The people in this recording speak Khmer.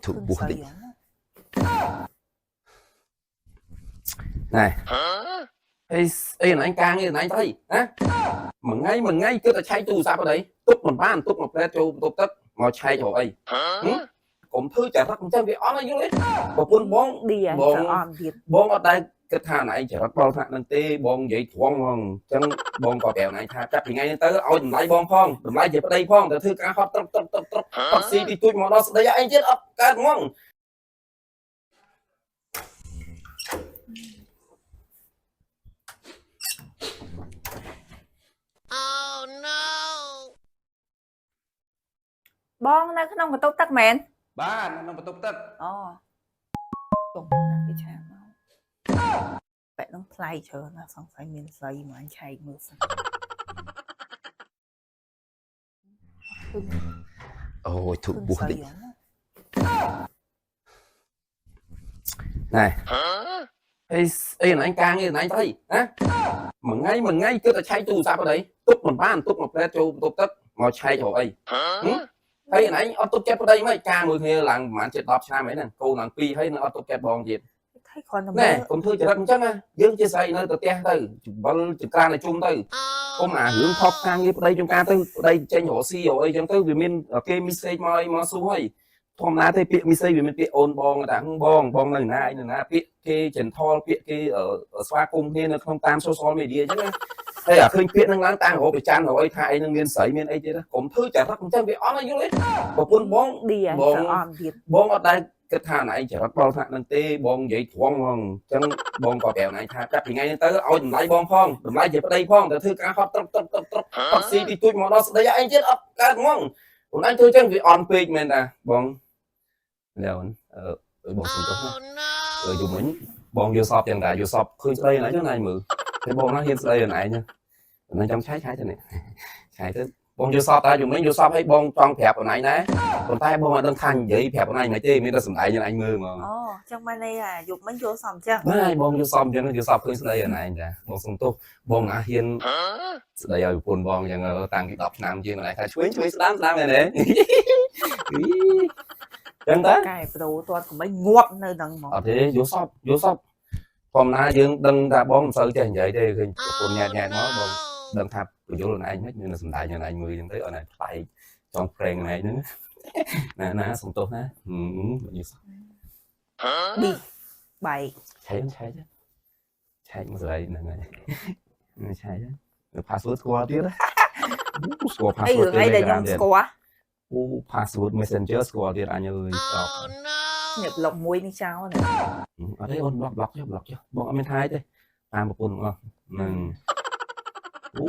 ធ្វើបួសតិច ណែអីស្អីណៃការងារណៃទៅណាមួយថ្ងៃមួយថ្ងៃគិតតែឆែកទូរស័ព្ទអីទុកមិនបានទុកមកផ្លែចូលបន្ទប់ទឹកមកឆែករកអីកុំធ្វើចរិតអញ្ចឹងវាអន់ហើយយល់ទេប្រពន្ធបង ឌី បង ទៅអន់ទៀត បងអត់ដែលគិតថាណៃចរិតដល់ថ្នាក់ហ្នឹងទេបងនិយាយត្រង់ហ្មងអញ្ចឹងបងក៏ប្រាប់ណៃថាចាប់ពីថ្ងៃនេះទៅឲ្យតម្លៃបងផងតម្លៃជាប្តីផងទៅធ្វើការហត់ត្រឹកត្រឹកត្រឹកត្រឹកផឹកស៊ីទីទួចមកដល់ស្ដីឯងទៀតអត់កើតហ្មង បងនៅក្នុងបន្ទប់ទឹកមែន បាទនៅក្នុងបន្ទប់ទឹក អូទុំណាគេឆាមកបែកនឹងថ្លៃច្រើនណាស់សង្ស័យមានស្រីមកអញឆែកមើលសិន អូយធ្វើបួសតិច ឃើញស្រីហ្នឹង ណែអីស្អីណៃការងារណៃទៅណាមួយថ្ងៃមួយថ្ងៃគិតតែឆែកទូរស័ព្ទអីទុកមិនបានទុកមកផ្លែចូលបន្ទប់ទឹកមកឆែករកអីហើយណៃអត់ទុកចិត្តប្តីមិនការមួយគ្នាឡើងប្រហែលជិត10ឆ្នាំអីហ្នឹងកូនឡើង2ហើយនៅអត់ទុកចិត្តបងទៀត ថៃគ្រាន់តែ ណែ មើល កុំធ្វើចរិតអញ្ចឹងណាយើងជាស្រីនៅទៅផ្ទះទៅច្បល់ចង្ក្រានឲ្យជុំទៅកុំអារឿងថប់ការងារប្តីចង្ការទៅប្តីចេញរកស៊ីរកអីចឹងទៅវាមានគេមីសេចមកអីមកសួរហើយធម្មតាទេពាក្យមីសេចវាមានពាក្យអូនបងថាបងបងនៅណាអីនៅណាពាក្យគេ gentle ពាក្យគេស្វាគមន៍គ្នានៅក្នុងតាម social media អញ្ចឹងណាហើយអាឃើញពាក្យហ្នឹងឡើងតាំងរកប្រច័នរកអីថាអីនឹងមានស្រីមានអីទៀតកុំធ្វើចរិតអញ្ចឹងវាអន់ហើយយល់ទេប្រពន្ធបង ឌី បង ទៅអន់ទៀត បងអត់ដែលគិតថាណៃចរិតដល់ថ្នាក់ហ្នឹងទេបងនិយាយត្រង់ហ្មងអញ្ចឹងបងក៏ប្រាប់ណៃថាចាប់ពីថ្ងៃនេះទៅឲ្យតម្លៃបងផងតម្លៃជាប្តីផងទៅធ្វើការហត់ត្រឹកត្រឹកត្រឹកត្រឹកផឹកស៊ីទីទួចមកដល់ស្ដីឯងទៀតអត់កើតហ្មងខ្លួនឯងធ្វើអញ្ចឹងវាអន់ពេកមែនតាបងលែនអឺបងសុំទោសណាអឺយំមិញបងយល់សពយ៉ាងតាយល់សពឃើញស្ដីណៃចឹងណៃមើលតែបងណាហ៊ានស្ដីណៃចឹងណៃចង់ឆែកឆែកទៅនេះឆែកទៅបងយល់សពតាយំមិញយល់សពឲ្យបងចង់ប្រាប់ណៃដែរប៉ុន្តែបងអត់ដឹងថានិយាយប្រាប់ណៃមិនទេមានតែសម្ដែងឲ្យឯងមើលហ្មង អូចឹងបានន័យថាយប់មិញយល់សំចឹង បាទបងយល់សមអញ្ចឹងយល់សមឃើញស្ដីអាណឯងចាបងសុំទោសបងអាហ៊ានស្ដីឲ្យប្រពន្ធបងអញ្ចឹងតាំងពី10ឆ្នាំជាងណែថាឆ្វេងឆ្វេងស្ដាំស្ដាំមែនទេអញ្ចឹងតា កែប្រូទាត់កុំឲ្យងាប់នៅហ្នឹងហ្មង អត់ទេយល់សពយល់សពធម្មតាយើងដឹងថាបងមិនសូវចេះនិយាយទេឃើញប្រពន្ធញ៉ែតញ៉ែតមកបងដឹងថាពយល់ណែឯងមិនមានសម្ដែងណែឯងមើលអញ្ចឹងទៅអត់ណែប្លែកចង់ប្រេងណែឯងហ្នឹងណាណាសុំទោសណាយល់សព ឌីបែក ឆែកឆែកឆែកមកស្រីហ្នឹងហើយឆែក password ស្គាល់ទៀតស្គាល់ អី password រឿងអីដែលខ្ញុំស្គាល់ អូ password Messenger ស្គាល់ទៀតអញអើយតប នេះប្លុកមួយនេះចោលណា អត់ទេអូនប្លុកប្លុកចុះប្លុកចុះបងអត់មានថាអីទេតាមប្រពន្ធទាំងអស់ហ្នឹងអូ